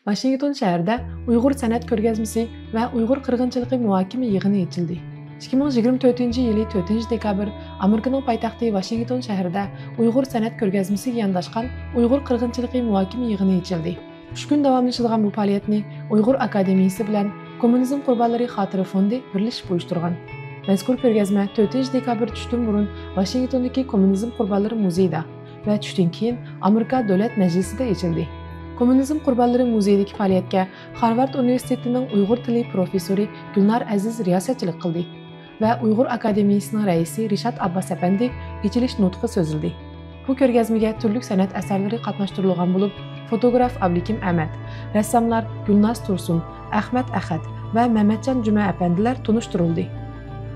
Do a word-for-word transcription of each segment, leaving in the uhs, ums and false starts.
ۋاشىنگتون شەھىرىدە ئۇيغۇر سەنئەت كۆرگەزمىسى ۋە ئۇيغۇر قىرغىنچىلىقى مۇھاكىمە يىغىنى ئېچىلدى. ئىككى مىڭ يىگىرمە تۆتىنچى يىلى تۆتىنچى دېكابىر ئامېرىكىنىڭ پايتەختى ۋاشىنگتون شەھىرىدە ئۇيغۇر سەنئەت كۆرگەزمىسىگە يانداشقان ئۇيغۇر قىرغىنچىلىقى مۇھاكىمە يىغىنى ئېچىلدى. ئۈچ كۈن داۋاملىشىدىغان بۇ پائالىيەتنى ئۇيغۇر ئاكادېمىيىسى بىلەن كوممۇنىزم قۇربانلىرى خاتىرە فوندى بىرلىشىپ ئۇيۇشتۇرغان. مەزكۇر كۆرگەزمە تۆتىنچى دېكابىر چۈشتىن بۇرۇن ۋاشىنگتوندىكى كوممۇنىزم قۇربانلىرى مۇزېيىدا ۋە چۈشتىن كېيىن ئامېرىكا دۆلەت مەجلىسىدە ئېچىلدى. كوممۇنىزم قۇربانلىرى مۇزېيىدىكى پائالىيەتكە خارۋارد ئۇنىۋېرسىتېتىنىڭ ئۇيغۇر تىلى پروفېسسورى گۈلنار ئەزىز رىياسەتچىلىك قىلدى ۋە ئۇيغۇر ئاكادېمىيىسىنىڭ رەئىسى رىشات ئابباس ئەپەندى ئېچىلىش نۇتقى سۆزلىدى. بۇ كۆرگەزمىگە تۈرلۈك سەنئەت ئەسەرلىرى قاتناشتۇرۇلغان بولۇپ، فوتوگراف ئابلىكىم ئەمەت، رەسساملار گۈلناز تۇرسۇن، ئەخمەت ئەخەت ۋە مەمەتجان جۈمە ئەپەندىلەر تونۇشتۇرۇلدى.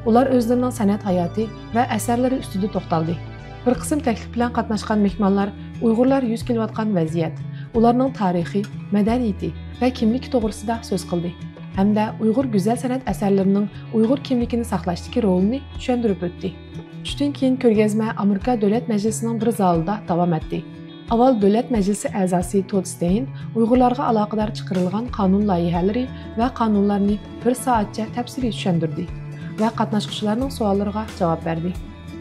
ئۇلار ئۆزلىرىنىڭ سەنئەت ھاياتى ۋە ئەسەرلىرى ئۈستىدە توختالدى. بىر قىسىم تەكلىپ بىلەن قاتناشقان مېھمانلار ئۇيغۇرلار يۈز كېلىۋاتقان ۋەزىيەت، ئۇلارنىڭ تارىخى، مەدەنىيىتى ۋە كىملىكى توغرىسىدا سۆز قىلدى ھەمدە ئۇيغۇر گۈزەل سەنئەت ئەسەرلىرىنىڭ ئۇيغۇر كىملىكىنى ساقلاشتىكى رولىنى چۈشەندۈرۈپ ئۆتتى. چۈشتىن كېيىن كۆرگەزمە ئامېرىكا دۆلەت مەجلىسىنىڭ بىر زالىدا داۋام ئەتتى. ئاۋۋال دۆلەت مەجلىسى ئەزاسى تود ستېين ئۇيغۇرلارغا ئالاقىدار چىقىرىلغان قانۇن لايىھەلىرى ۋە قانۇنلارنى بىر سائەتچە تەپسىلىي چۈشەندۈردى ۋە قاتناشقۇچىلارنىڭ سوئاللىرىغا جاۋاب بەردى.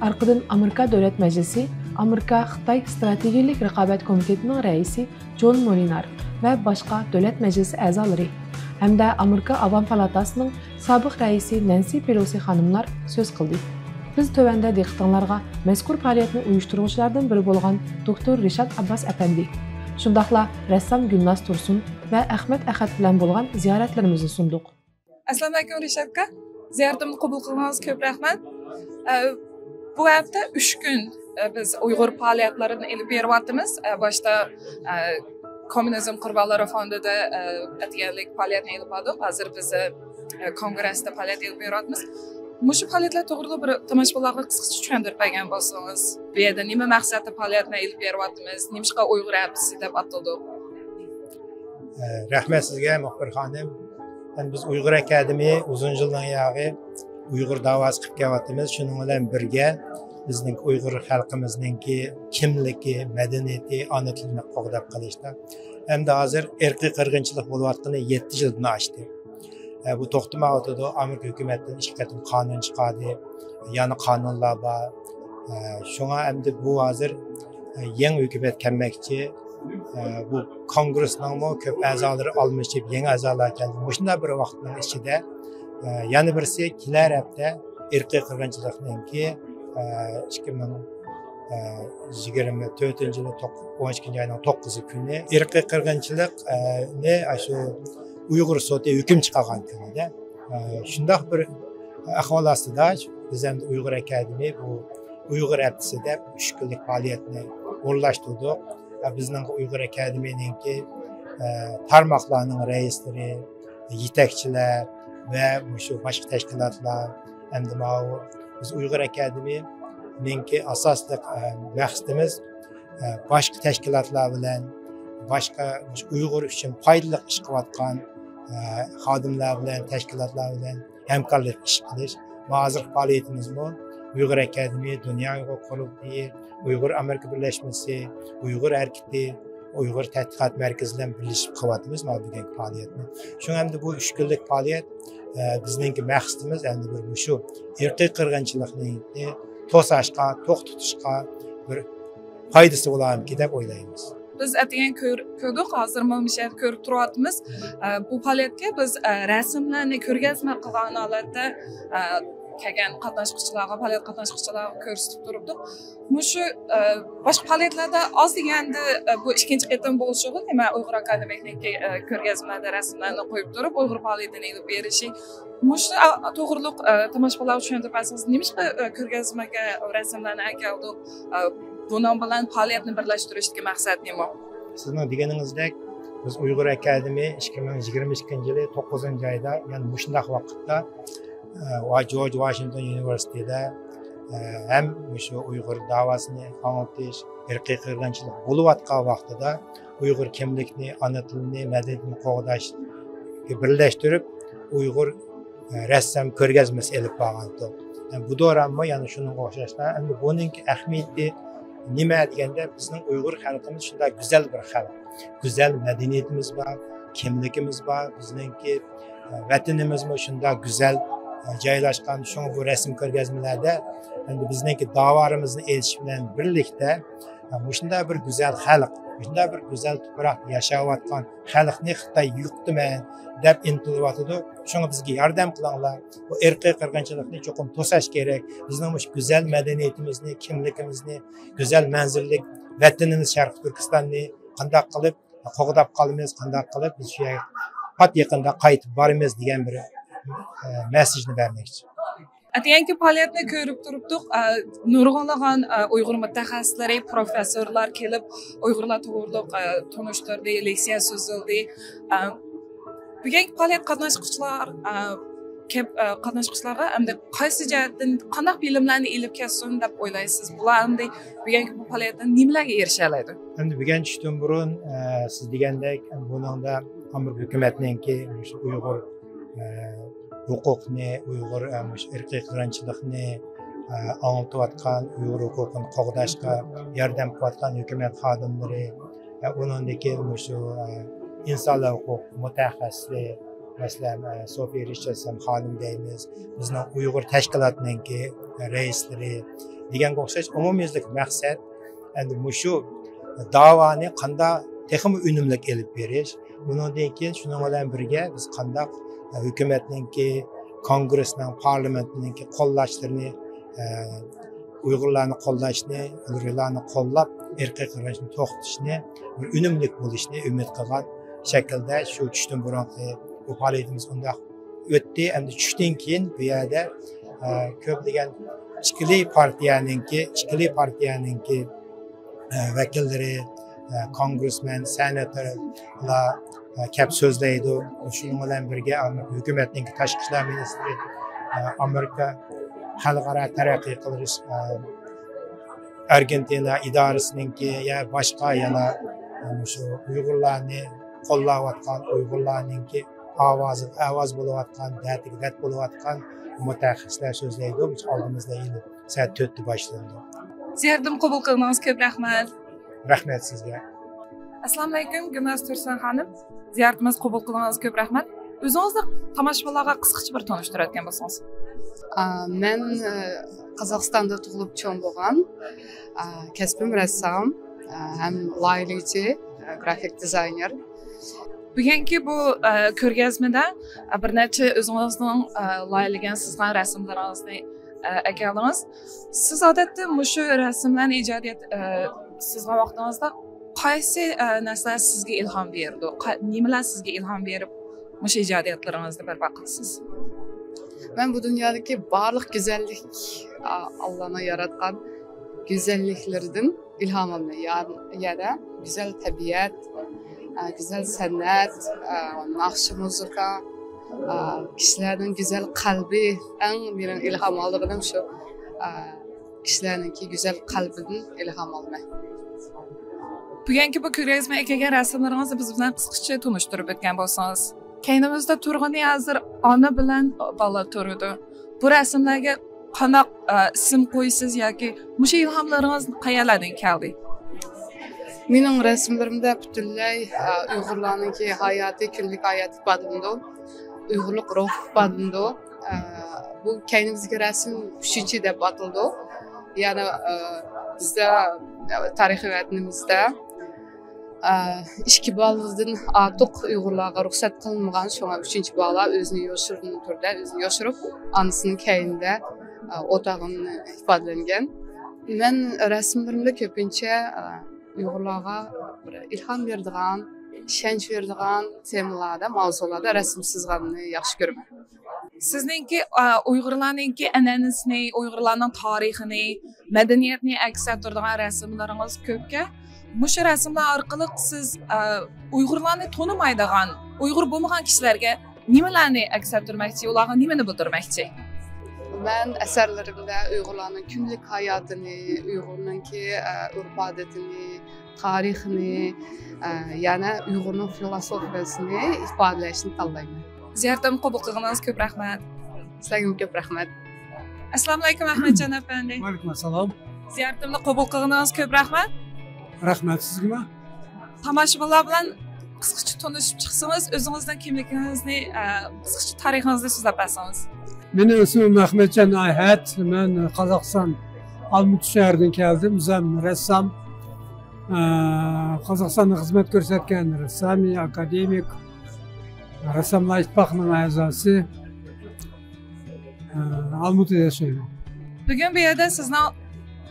ئارقىدىن ئامېرىكا دۆلەت مەجلىسى ئامېرىكا خىتاي ستراتېگىيىلىك رىقابەت كومىتېتىنىڭ رەئىسى جون مولىنار ۋە باشقا دۆلەت مەجلىسى ئەزالىرى ھەمدە ئامېرىكا ئاۋام پالاتاسىنىڭ سابىق رەئىسى نەنسى پېلوسى خانىملار سۆز قىلدى. بىز تۆۋەندە دىققىتىڭلارغا مەزكۇر پائالىيەتنى ئۇيۇشتۇرغۇچىلاردىن بىرى بولغان دوكتور رىشات ئابباس ئەپەندى، شۇنداقلا رەسسام گۈلناز تۇرسۇن ۋە ئەخمەت ئەخەت بىلەن بولغان زىيارەتلىرىمىزنى سۇندۇق. ئەسسالامۇئەلەيكۇم رىشات ئاكا، زىيارىتىمنى قوبۇل قىلغىنىڭىزغا كۆپ رەھمەت. ئە، بۇ ھەپتە ئۈچ كۈن، ئە، بىز ئۇيغۇر پائالىيەتلىرىنى ئېلىپ بېرىۋاتىمىز. ئە، باشتا، ئە، كوممۇنىزم قۇربانلىرى فوندىدا، ئە، ئەتىگەنلىك پائالىيەتنى ئېلىپ باردۇق. ھازىر بىز، ئە، كونگرېسدا پائالىيەت ئېلىپ بېرىۋاتىمىز. مۇشۇ پائالىيەتلەر توغرىلىق بىر تاماشىبىنلارغا قىسقىچە چۈشەندۈرۈپ بەرگەن بولسىڭىز، بۇ يەردە نېمە مەقسەتتە پائالىيەتنى ئېلىپ بېرىۋاتىمىز، نېمىشقا ئۇيغۇر ھەپتىسى دەپ ئاتىلىدۇق؟ ئە، رەھمەت سىزگە، مۇخبىر خانىم. يەنى بىز ئۇيغۇر ئاكادېمىيە ئۇزۇن يىلنىڭ ياغى ئۇيغۇر داۋاسى قىلىپ كېلىۋاتىمىز. شۇنىڭ بىلەن بىرگە، بىزنىڭ ئۇيغۇر خەلقىمىزنىڭكى كىملىكى، مەدەنىيىتى، ئانا تىلىنى قوغداپ قېلىشتا ھەمدە ھازىر ئىرقىي قىرغىنچىلىق بولۇۋاتقىنى يەتتە يىلدىن ئاشتى. ئە، بۇ توختىمايۋاتىدۇ. ئامېرىكا ھۆكۈمەتتىن ئىككى قېتىم قانۇن چىقاردى. يەنە قانۇنلار بار. ئە، شۇڭا ئەمدى بۇ ھازىر، ئە، يېڭى ھۆكۈمەت كەلمەكچى. ئە، بۇ كونگرېسنىڭمۇ كۆپ ئەزالىرى ئالمىشىپ، يېڭى ئەزالار كەلدى. مۇشۇنداق بىر ۋاقىتنىڭ ئىچىدە، ئە، يەنە بىرسى كېلەر ھەپتە ئىرقىي قىرغىنچىلىقنىڭكى، ئە، ئىككى مىڭ، ئە، يىگىرمە تۆتىنچى يىلى توق-، ئون ئىككىنچى ئاينىڭ توققۇزى كۈنى ئىرقىي قىرغىنچىلىق، ئە، نى ئاشۇ ئۇيغۇر سوتى ھۆكۈم چىقارغان كۈنىدە، ئە، شۇنداق بىر ئەھۋال ئاستىدا بىز ئەمدى ئۇيغۇر ئاكادېمىيە بۇ ئۇيغۇر ھەپتىسى دەپ ئۈچ كۈنلۈك پائالىيەتنى ئورۇنلاشتۇردۇق. ئە، بىزنىڭ ئۇيغۇر ئاكادېمىيىنىڭكى، ئە، تارماقلارنىڭ رەئىسلىرى، يېتەكچىلەر ۋە مۇشۇ باشقا تەشكىلاتلار، ئەمدى ماۋۇ بىز ئۇيغۇر ئاكادېمىيىنىڭكى ئاساسلىق، ئە، مەقسىتىمىز، ئە، باشقا تەشكىلاتلار بىلەن، باشقا مۇشۇ ئۇيغۇر ئۈچۈن پايدىلىق ئىش قىلىۋاتقان، ئە، خادىملار بىلەن، تەشكىلاتلار بىلەن ھەمكارلىق ئىش قىلىش. ھازىرقى پائالىيىتىمىزمۇ ئۇيغۇر ئاكادېمىيە، دۇنيا ئۇيغۇر قۇرۇلتىيى، ئۇيغۇر ئامېرىكا بىرلەشمىسى، ئۇيغۇر ھەرىكىتى، ئۇيغۇر تەتقىقات مەركىزى بىلەن بىرلىشىپ قىلىۋاتىمىز مانا بۈگۈنكى پائالىيەتنى. شۇڭا ئەمدى بۇ ئۈچ كۈنلۈك پائالىيەت، ئە، بىزنىڭكى مەقسىتىمىز ئەمدى بىر مۇشۇ ئىرقىي قىرغىنچىلىقنى توساشقا، توختىتىشقا بىر پايدىسى بولارمىكىن دەپ ئويلايمىز. بىز ئەتىگەن كۆر-، كۆردۇق، ھازىرمۇ مۇشۇ يەردە كۆرۈپ تۇرۇۋاتىمىز. ئە، بۇ پائالىيەتكە بىز، ئە، رەسىملەرنى كۆرگەزمە قىلغان ھالەتتە، ئە، كەلگەن قاتناشقۇچىلارغا، پائالىيەت قاتناشقۇچىلارغا كۆرسىتىپ تۇرۇپتۇق. مۇشۇ، ئە، باشقا پائالىيەتلەردە ئاز دېگەندە، ئە، بۇ ئىككىنچى قېتىم بولۇشىغۇ، نېمە، ئۇيغۇر ئاكادېمىيىنىڭكى، ئە، كۆرگەزمىلەردە رەسىملەرنى قويۇپ تۇرۇپ، ئۇيغۇر پائالىيىتىنى ئېلىپ بېرىشى. مۇشۇ، ئە، توغرۇلۇق، ئە، تاماشىبىنلارغا چۈشەندۈرۈپ بەرسىڭىز، نېمىشقا، ئە، كۆرگەزمىگە رەسىملەرنى ئەكەلدۇق؟ ئە، بۇنىڭ بىلەن پائالىيەتنى بىرلەشتۈرۈشتىكى مەقسەت نېمە؟ سىزنىڭ دېگىنىڭىزدەك، بىز ئۇيغۇر ئاكادېمىيە ئىككى مىڭ يىگىرمە ئىككىنچى يىلى توققۇزىنچى ئايدا، يەنى مۇشۇنداق ۋاقىتتا، ئە، ۋا-، جورج ۋاشىنگتون ئۇنىۋېرسىتېتىدا، ئە، ھەم مۇشۇ ئۇيغۇر داۋاسىنى ئاڭلىتىش، ئىرقىي قىرغىنچىلىق بولۇۋاتقان ۋاقتىدا ئۇيغۇر كىملىكنى، ئانا تىلىنى، مەدەنىيىتىنى قوغداشنى بىرلەشتۈرۈپ، ئۇيغۇر، ئە، رەسسام كۆرگەزمىسى ئېلىپ بارغانىدۇق. يەنى بۇ دورانمۇ يەنە شۇنىڭغا ئوخشاشلا، ئەمدى بۇنىڭكى ئەھمىيىتى نېمە دېگەندە، بىزنىڭ ئۇيغۇر خەلقىمىز شۇنداق گۈزەل بىر خەلق. گۈزەل مەدەنىيىتىمىز بار، كىملىكىمىز بار، بىزنىڭكى، ئە، ۋەتىنىمىزمۇ شۇنداق گۈزەل، ئە، جايلاشقان. شۇڭا بۇ رەسىم كۆرگەزمىلەردە ئەمدى بىزنىڭكى داۋالىرىمىزنى ئېچىش بىلەن بىرلىكتە، ئە، مۇشۇنداق بىر گۈزەل خەلق، مۇشۇنداق بىر گۈزەل تۇپراقتا ياشاۋاتقان خەلقنى خىتاي يوقىتىمەن دەپ ئىنتىلىۋاتىدۇ. شۇڭا بىزگە ياردەم قىلىڭلار. بۇ ئىرقىي قىرغىنچىلىقنى چوقۇم توساش كېرەك. بىزنىڭ مۇشۇ گۈزەل مەدەنىيىتىمىزنى، كىملىكىمىزنى، گۈزەل مەنزىرىلىك ۋەتىنىمىز شەرقىي تۈركىستاننى قانداق قىلىپ قوغداپ قالىمىز، قانداق قىلىپ بىز شۇ يەرگە پات يېقىندا قايتىپ بارىمىز دېگەن بىر، ئە، مەسىجنى بەرمەكچى. ئەتىگەنكى پائالىيەتنى كۆرۈپ تۇرۇپتۇق. ئە، نۇرغۇنلىغان، ئە، ئۇيغۇر مۇتەخەسسىسلىرى، پروفېسسورلار كېلىپ، ئۇيغۇرلار توغرىلىق، ئە، تونۇشتۇردى، لېكسىيە سۆزلىدى. ئە، بۈگۈنكى پائالىيەت قاتناشقۇچىلار، ئە، كەپ-، ئە، قاتناشقۇچىلارغا ئەمدى قايسى جەھەتتىن قانداق بىلىملەرنى ئېلىپ كەلسۇن دەپ ئويلايسىز؟ بۇلار ئەمدى بۈگۈنكى بۇ پائالىيەتتىن نېمىلەرگە ئېرىشەلەيدۇ؟ ئەمدى بۈگۈن چۈشتىن بۇرۇن، ئە، سىز دېگەندەك، بۇنىڭدا ئامېرىكا ھۆكۈمەتنىڭكى مۇشۇ ئۇيغۇر، ئە، ھوقۇقنى، ئۇيغۇر، ئە، مۇشۇ ئىرقىي قىرغىنچىلىقنى، ئە، ئاڭلىتىۋاتقان، ئۇيغۇر ھوقۇقىنى قوغداشقا ياردەم قىلىۋاتقان ھۆكۈمەت خادىملىرى، ئە، ئۇنىڭدىكى مۇشۇ، ئە، ئىنسانلار ھوقۇق مۇتەخەسسىسى، مەسىلەن، ئە، سوفىيە رىچاردسون خانىم دەيمىز، بىزنىڭ ئۇيغۇر تەشكىلاتىنىڭكى رەئىسلىرى دېگەنگە ئوخشاش ئومۇميۈزلۈك مەقسەت ئەمدى مۇشۇ داۋانى قانداق تېخىمۇ ئۈنۈملۈك ئېلىپ بېرىش، ئۇنىڭدىن كېيىن شۇنىڭ بىلەن بىرگە بىز قانداق، ئە، ھۆكۈمەتنىڭكى، كونگرېسنىڭ، پارلامېنتنىڭكى قوللاشلىرىنى، ئە، ئۇيغۇرلارنى قوللاشنى، ئۇيغۇرلارنى قوللاپ، ئىرقىي قىرغىنچىلىقنى توختىتىشنى، بىر ئۈنۈملۈك بولۇشنى ئۈمىد قىلغان شەكىلدە شۇ چۈشتىن بۇرۇنقى بۇ پائالىيىتىمىز ئۇنداق ئۆتتى. ئەمدى چۈشتىن كېيىن بۇ يەردە، ئە، كۆپلىگەن ئىككىلى پارتىيەنىڭكى، ئىككىلى پارتىيەنىڭكى، ئە، ۋەكىللىرى، ئە، كونگرېسمېن، سېناتورلار، ئە، كەپ سۆزلەيدۇ. شۇنىڭ بىلەن بىرگە، ئامېرىكا ھۆكۈمەتنىڭكى تاشقى ئىشلار مىنىستىرى، ئە، ئامېرىكا خەلقئارا تەرەققىي قىلىش، ئە، ئارگېنتىنا ئىدارىسىنىڭكى يا باشقا يەنە مۇشۇ ئۇيغۇرلارنى قوللاۋاتقان، ئۇيغۇرلارنىڭكى ئاۋازىغا ئاۋاز بولۇۋاتقان، دەردىگە دەرد بولۇۋاتقان مۇتەخەسسىسلەر سۆزلەيدۇ. بىز ئالدىمىزدا ئېلىپ سائەت تۆتتە باشلىنىدۇ. زىيارىتىمنى قوبۇل قىلغىنىڭىز كۆپ رەھمەت. رەھمەت سىزگە. ئەسسالامۇئەلەيكۇم، گۈلناز تۇرسۇن خانىم. زىيارىتىمىزنى قوبۇل قىلغىنىڭىزغا كۆپ رەھمەت. ئۆزىڭىزنى تاماشىبىنلارغا قىسقىچە بىر تونۇشتۇرۇۋەتكەن بولسىڭىز. ئا، مەن، ئە، قازاقىستاندا تۇغۇلۇپ چوڭ بولغان. ئا، كەسپىم رەسسام، ئا، ھەم لايىھىلىگۈچى، ئا، گرافىك دىزاينېر. بۈگۈنكى بۇ، ئە، كۆرگەزمىدە، ئە، بىر نەچچە ئۆزىڭىزنىڭ، ئە، لايىھىلىگەن، سىزغان رەسىملىرىڭىزنى، ئە، ئەكەلدىڭىز. سىز ئادەتتە مۇشۇ رەسىملەرنى ئىجادىيەت، ئە، سىزغان ۋاقتىڭىزدا قايسى، ئە، نەرسىلەر سىزگە ئىلھام بېرىدۇ؟ قا-، نېمىلەر سىزگە ئىلھام بېرىپ، مۇشۇ ئىجادىيەتلىرىڭىزنى بەرپا قىلىسىز؟ مەن بۇ دۇنيادىكى بارلىق گۈزەللىك، ئا، ئاللانىڭ ياراتقان گۈزەللىكلىرىدىن ئىلھام ئالىمەن. يا-، يەنە گۈزەل تەبىئەت، ئا، گۈزەل سەنئەت، ئا، ناخشا، مۇزىكا، ئا، كىشىلەرنىڭ گۈزەل قەلبى ئەڭ مېنىڭ ئىلھام ئالىدىغىنىم شۇ، ئا، كىشىلەرنىڭكى گۈزەل قەلبىدىن ئىلھام ئالىمەن. بۈگۈنكى بۇ كۆرگەزمىگە كەلگەن رەسىملىرىڭىزنى بىز بىلەن قىسقىچە تونۇشتۇرۇپ ئۆتكەن بولسىڭىز. كەينىمىزدە تۇرغىنى ھازىر ئانا بىلەن بالا تۇرىدۇ. بۇ رەسىملەرگە قانداق، ئە، ئىسىم قويىسىز ياكى مۇشۇ ئىلھاملىرىڭىز قەيەرلەردىن كەلدى؟ مېنىڭ رەسىملىرىمدە پۈتۈنلەي، ئە، ئۇيغۇرلارنىڭكى ھاياتى، كۈندىلىك ھاياتى ئىپادىلىنىدۇ. ئۇيغۇرلۇق روھ ئىپادىلىنىدۇ. ئە، بۇ كەينىمىزدىكى رەسىم ئۈچىنچى دەپ ئاتىلىدۇ. يەنى، ئە، بىزدە، ئە، تارىخىي ۋەتىنىمىزدە، ئە، ئىككى بالىدىن ئارتۇق ئۇيغۇرلارغا رۇخسەت قىلىنمىغان، شۇڭا ئۈچىنچى بالا ئۆزىنى يوشۇرۇن تۈردە ئۆزىنى يوشۇرۇپ، ئانىسىنىڭ كەينىدە، ئە، ئولتۇرغىنى ئىپادىلەنگەن. مەن رەسىملىرىمدە كۆپىنچە، ئە، ئۇيغۇرلارغا بىر ئىلھام بېرىدىغان، ئىشەنچ بېرىدىغان تېمىلاردا، ماۋزۇلاردا رەسىم سىزغاننى ياخشى كۆرىمەن. سىزنىڭكى، ئا، ئۇيغۇرلارنىڭكى ئەنئەنىسىنى، ئۇيغۇرلارنىڭ تارىخىنى، مەدەنىيەتنى ئەكس ئەتتۈرىدىغان رەسىملىرىڭىز كۆپكەن. مۇشۇ رەسىملەر ئارقىلىق سىز، ئا، ئۇيغۇرلارنى تونۇمايدىغان، ئۇيغۇر بولمىغان كىشىلەرگە نېمىلەرنى ئەكس ئەتتۈرمەكچى، ئۇلارغا نېمىنى بىلدۈرمەكچى؟ مەن ئەسەرلىرىمدە ئۇيغۇرلارنىڭ كۈندىلىك ھاياتىنى، ئۇيغۇرنىڭكى، ئە، ئۆرپ-ئادىتىنى، تارىخىنى، ئە، يەنە ئۇيغۇرنىڭ فىلوسوفىيەسىنى ئىپادىلەشنى تاللايمەن. زىيارىتىمنى قوبۇل قىلغىنىڭىزغا كۆپ رەھمەت. سىلەرگىمۇ كۆپ رەھمەت. ئەسسالامۇئەلەيكۇم، ئەخمەتجان ئەپەندى. ۋەئەلەيكۇم ئەسسالام. زىيارىتىمنى قوبۇل قىلغىنىڭىزغا كۆپ رەھمەت. رەھمەت سىزگىمۇ. تاماشىبىنلار بىلەن قىسقىچە تونۇشۇپ چىقسىڭىز، ئۆزىڭىزنىڭ كىملىكىڭىزنى، ئە، قىسقىچە تارىخىڭىزنى سۆزلەپ بەرسىڭىز. مېنىڭ ئىسمىم ئەخمەتجان ئايھەت. مەن قازاقىستان ئالمۇتا شەھىرىدىن كەلدىم. ئۆزۈم رەسسام. ئە، قازاقىستاندا خىزمەت كۆرسەتكەن رەسسام، ئاكادېمىك، رەسساملار ئىتتىپاقىنىڭ ئەزاسى. ئە، ئالمۇتىدا ياشايمەن. بۈگۈن بۇ يەردە سىزنىڭ،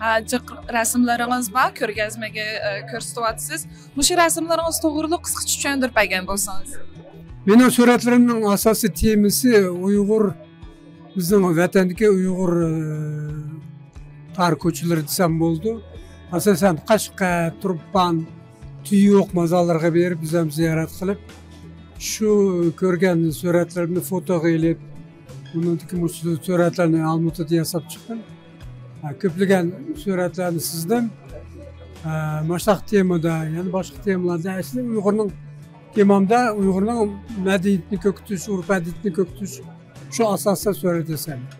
ئە، جىق رەسىملىرىڭىز بار، كۆرگەزمىگە، ئە، كۆرسىتىۋاتىسىز. مۇشۇ رەسىملىرىڭىز توغرىلىق قىسقىچە چۈشەندۈرۈپ بەرگەن بولسىڭىز. مېنىڭ سۈرەتلىرىمنىڭ ئاساسىي تېمىسى ئۇيغۇر، بىزنىڭ ۋەتەندىكى ئۇيغۇر، ئە، تار كوچىلىرى دېسەم بولىدۇ. ئاساسەن قەشقەر، تۇرپان، تۈيۈك مازارلىرىغا بېرىپ، بىز ھەم زىيارەت قىلىپ، شۇ كۆرگەن سۈرەتلىرىمنى فوتوغا ئېلىپ، ئۇنىڭدىكى مۇشۇ سۈرەتلەرنى ئالمۇتىدا ياساپ چىقتىم. ھە، كۆپلىگەن سۈرەتلەرنى سىزدىم. ھە، ماشۇنداق تېمىدا، يەنە باشقا تېمىلاردا ئەسلى ئۇيغۇرنىڭ، تېمامدا ئۇيغۇرنىڭ مەدەنىيىتىنى كۆكىتىش، ئۇرپ-ئادىتىنى كۆكىتىش، شۇ ئاساستا سۈرەت ياسايمەن.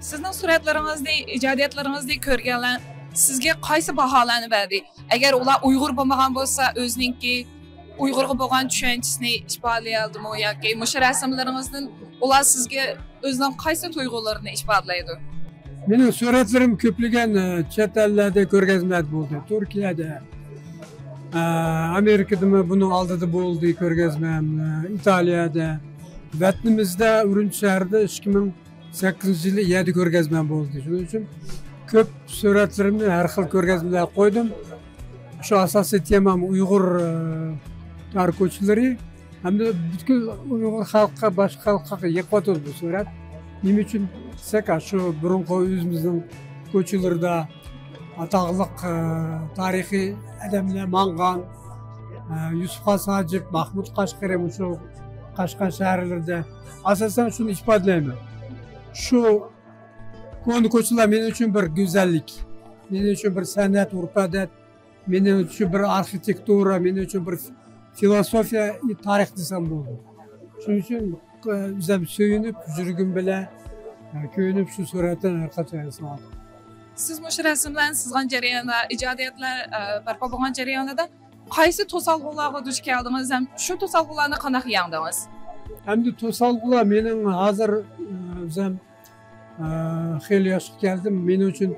سىزنىڭ سۈرەتلىرىڭىزنى، ئىجادىيەتلىرىڭىزنى كۆرگەنلەر سىزگە قايسى باھالارنى بەردى؟ ئەگەر ئۇلار ئۇيغۇر بولمىغان بولسا، ئۆزىنىڭكى ئۇيغۇرغا بولغان چۈشەنچىسىنى ئىپادىلىيەلىدىمۇ ياكى مۇشۇ رەسىملىرىڭىزدىن ئۇلار سىزگە ئۆزىنىڭ قايسى تۇيغۇلىرىنى ئىپادىلەيدۇ؟ مېنىڭ سۈرەتلىرىم كۆپلىگەن، ئە، چەت ئەللەردە كۆرگەزمىلەردە بولدى. تۈركىيەدە، ئە، ئامېرىكىدىمۇ بۇنىڭ ئالدىدا بولدى كۆرگەزمەم، ئە، ئىتالىيەدە. ۋەتىنىمىزدە، ئۈرۈمچى شەھىرىدە ئىككى مىڭ سەككىزىنچى يىلى يەنە كۆرگەزمەم بولدى. شۇنىڭ ئۈچۈن كۆپ سۈرەتلىرىمنى ھەر خىل كۆرگەزمىلەرگە قويدۇم. شۇ ئاساسىي تېمام ئۇيغۇر، ئە، تار كوچىلىرى. ھەمدە پۈتكۈل ئۇيغۇر خەلقىگە، باشقا خەلققە يېقىۋاتىدۇ بۇ سۈرەت. نېمە ئۈچۈن دېسەك، شۇ بۇرۇنقى ئۆزىمىزنىڭ كوچىلىرىدا ئاتاقلىق، ئە، تارىخىي ئادەملەر ماڭغان، ئە، يۈسۈپ خاس ھاجىپ، مەھمۇد قەشقىرى مۇشۇ قەشقەر شەھەرلىرىدە. ئاساسەن شۇنى ئىپادىلەيمەن. شۇ كونا كوچىلار مېنىڭ ئۈچۈن بىر گۈزەللىك، مېنىڭ ئۈچۈن بىر سەنئەت، ئۇرپ-ئادەت، مېنىڭ ئۈچۈن بىر ئارخىتېكتۇرا، مېنىڭ ئۈچۈن بىر فىلوسوفىيە، تارىخ دېسەم بولىدۇ. شۇنىڭ ئۈچۈن، ئە، ئۆزۈم سۆيۈنۈپ، يۈرىكىم بىلەن، ئە، كۆيۈنۈپ شۇ سۈرەتنى ھەر قاچان ياساۋاتىمەن. سىز مۇشۇ رەسىملەرنى سىزغان جەرياندا، ئىجادىيەتلەر، ئە، بەرپا بولغان جەريانىدا قايسى توسالغۇلارغا دۇچ كەلدىڭىز ھەم شۇ توسالغۇلارنى قانداق يەڭدىڭىز؟ ئەمدى توسالغۇلار مېنىڭ ھازىر، ئە، ئۆزۈم، ئە، خېلى ياشقا كەلدىم. مېنىڭ ئۈچۈن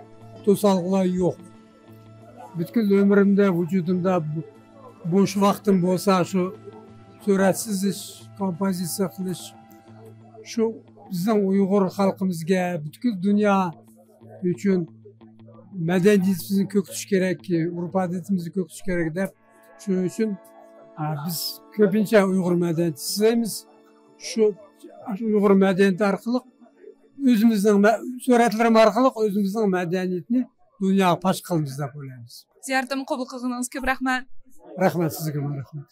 توسالغۇلار يوق. پۈتكۈل ئۆمرۈمدە، ۋۇجۇدۇمدا بو-، بوش ۋاقتىم بولسا، شۇ سۈرەت سىزىش، كومپوزىتسىيە قىلىش، شۇ بىزنىڭ ئۇيغۇر خەلقىمىزگە، پۈتكۈل دۇنيا ئۈچۈن مەدەنىيىتىمىزنى كۆكىتىش كېرەك، ئۇرپ-ئادىتىمىزنى كۆكىتىش كېرەك دەپ، شۇنىڭ ئۈچۈن، ئا، بىز كۆپىنچە ئۇيغۇر مەدەنىيىتى ئىزدەيمىز. شۇ، شۇ ئۇيغۇر مەدەنىيىتى ئارقىلىق ئۆزىمىزنىڭ مە-، سۈرەتلىرىم ئارقىلىق ئۆزىمىزنىڭ مەدەنىيىتىنى دۇنياغا پاش قىلىمىز دەپ ئويلايمىز. زىيارىتىمنى قوبۇل قىلغىنىڭىزغا كۆپ رەھمەت. رەھمەت سىزگىمۇ، رەھمەت.